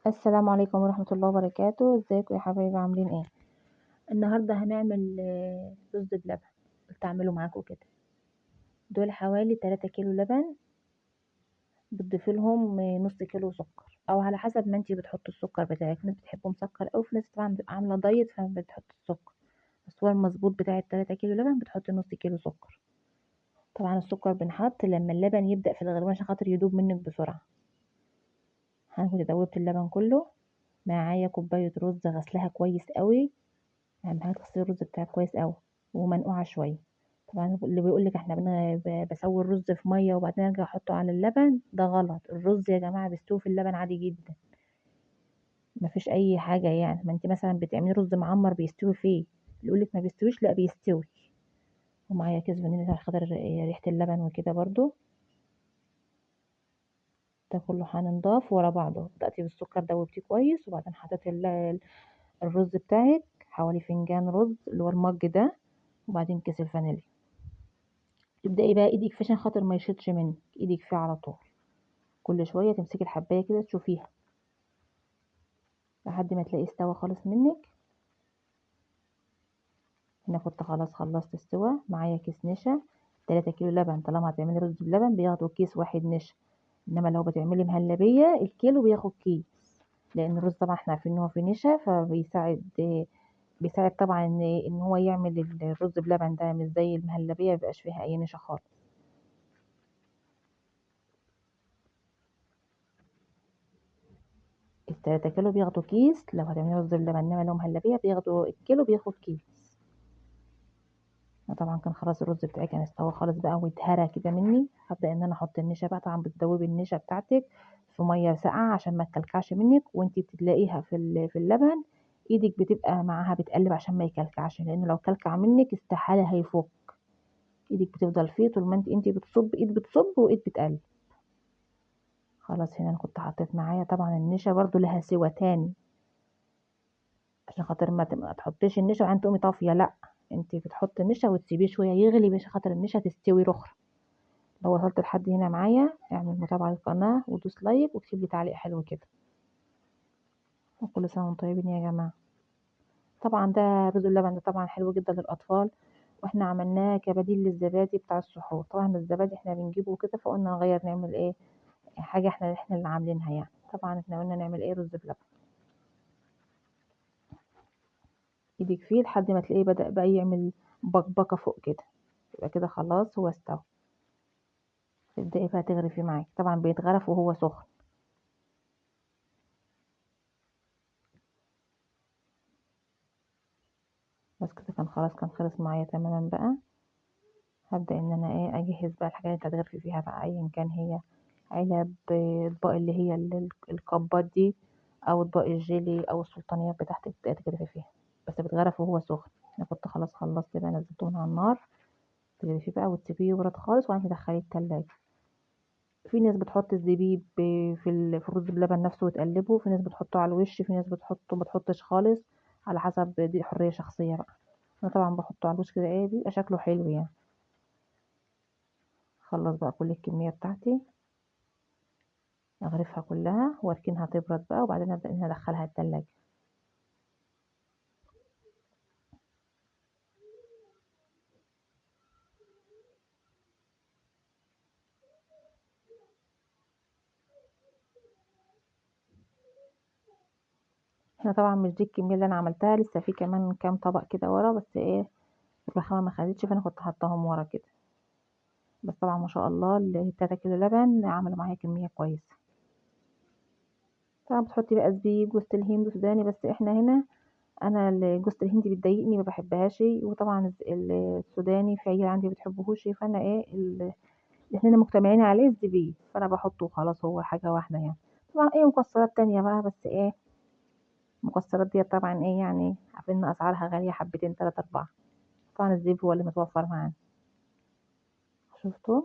السلام عليكم ورحمة الله وبركاته. ازيكم يا حبايبي، عاملين ايه؟ النهاردة هنعمل رز بلبن. قلت اعمله معاكم كده. دول حوالي 3 كيلو لبن، بتضيفي لهم نص كيلو سكر او على حسب ما انتي بتحطي السكر بتاعك. في ناس بتحبه مسكر او في ناس طبعا بتبقى عامله دايت فبتحط السكر، بس هو المظبوط بتاع 3 كيلو لبن بتحطي نص كيلو سكر. طبعا السكر بنحط لما اللبن يبدأ في الغلوان عشان خاطر يدوب منك بسرعة. هنكون دوبت اللبن كله. معايا كوباية رز غسلها كويس قوي، اهم حاجة تغسلي الرز بتاعك كويس قوي ومنقوعه شوية. طبعا اللي بيقول لك احنا بسوي الرز في مية وبعدين ارجع احطه على اللبن، ده غلط. الرز يا جماعة بيستوي في اللبن عادي جدا، مفيش اي حاجة. يعني ما انت مثلا بتعملي رز معمر بيستوي فيه، اللي يقول لك ما بيستويش لا بيستوي. ومعايا كيس فانيليا عشان خاطر ريحه اللبن وكده برضو. ده كله هنضاف ورا بعضه. بدأتي بالسكر دوبتيه كويس، وبعدين حطيتي الرز بتاعك حوالي فنجان رز اللي هو المج ده، وبعدين كيس الفانيليا. تبدأي بقى ايدك فيه عشان خاطر ما يشيطش منك، ايدك فيه على طول. كل شوية تمسكي الحبايه كده تشوفيها لحد ما تلاقيه استوى خالص منك. هنا كنت خلاص خلصت السوا. معايا كيس نشا 3 كيلو لبن. طالما هتعملي رز بلبن بياخدوا كيس واحد نشا، انما لو بتعملي مهلبية الكيلو بياخد كيس، لان الرز طبعا احنا عارفين ان هو فيه نشا، فبيساعد طبعا ان هو يعمل الرز بلبن ده مش زي المهلبيه مبيبقاش فيها اي نشا خالص. ال3 كيلو بياخدوا كيس لو هتعملي رز بلبن، انما لو مهلبية بياخدوا الكيلو بياخد كيس. طبعا كان خلاص الرز بتاعي كان استوى خالص بقى واتهرى كده مني. هبدا ان انا احط النشا بقى. طبعا بتدوبي النشا بتاعتك في مية ساقعه عشان ما تكلكعش منك، وانتي بتلاقيها في اللبن ايدك بتبقى معاها بتقلب عشان ما يكلكعش، لانه لو كلكع منك استحالة هيفك. ايدك بتفضل فيه طول ما انتي بتصب، ايد بتصب وايد بتقلب. خلاص هنا انا كنت حطيت معايا طبعا النشا برضو لها سوى تاني عشان خاطر ما تحطيش النشا وبعدين تقومي طافية، لا انتي بتحطي النشا وتسيبيه شوية يغلي عشان خاطر النشا تستوي رخرة. لو وصلت لحد هنا معايا اعمل متابعه للقناة ودوس لايك واكتب لي تعليق حلو كده. وكل سنة وانتم طيبين يا جماعة. طبعا ده رز اللبن ده طبعا حلو جدا للاطفال، واحنا عملناه كبديل للزبادي بتاع السحور. طبعا الزبادي احنا بنجيبه كده، فقلنا نغير نعمل ايه حاجة احنا اللي عاملينها يعني. طبعا احنا قلنا نعمل ايه رز بلبن. ايدك فيه لحد ما تلاقيه بدأ بقى يعمل بقبقه فوق كده، يبقى كده خلاص هو استوى. تبدأي بقى تغرفي معاكي. طبعا بيتغرف وهو سخن. بس كده كان خلاص، كان خلص معايا تماما بقى. هبدأ ان انا ايه اجهز بقى الحاجات اللي هتغرفي فيها بقى، ايا كان هي علب اطباق اللي هي الكبات دي، او اطباق الجيلي، او السلطانيات بتاعتك، تبدأي تغرفي فيها. بس بتغرف وهو سخن. انا كنت خلاص خلصت بقى، نزلته من على النار. تغرفيه بقى وتسيبيه يبرد خالص، وبعدين تدخليه التلاجة. في ناس بتحط الزبيب في الرز بلبن نفسه وتقلبه، في ناس بتحطه على الوش، في ناس بتحطه ما تحطش خالص، على حسب، دي حرية شخصية بقى. انا طبعا بحطه على الوش كده ايه بيبقى شكله حلو يعني. خلص بقى كل الكمية بتاعتي، اغرفها كلها واركنها تبرد بقى، وبعدين ابدا ان ادخلها التلاجة. هنا طبعا مش دي الكمية اللي انا عملتها، لسه في كمان كام طبق كده ورا، بس ايه الرخامه ما خدتش فانا كنت حطاهم ورا كده. بس طبعا ما شاء الله ال 3 كيلو لبن عملوا معايا كمية كويسة. طبعا بتحطي بقى زبيب، جوز الهند وسوداني، بس احنا هنا انا جوز الهند بتضايقني ما بحبهاش، وطبعا السوداني في عيله عندي ما بتحبهوش، فانا ايه احنا مجتمعين عليه الزبيب، فانا بحطه وخلاص، هو حاجة واحدة يعني. طبعا ايه مكسرات تانية بقى، بس ايه المكسرات دي طبعا ايه يعني عارفين ان اسعارها غالية حبتين 3 4. طبعا الزبيب هو اللي متوفر معانا. شفتوا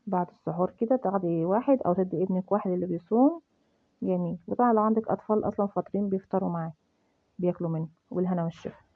بعد السحور كده تاخدي واحد او تدي ابنك واحد اللي بيصوم، جميل. وطبعا لو عندك اطفال اصلا فاطرين بيفطروا معاك بياكلوا منه، والهنا والشفا.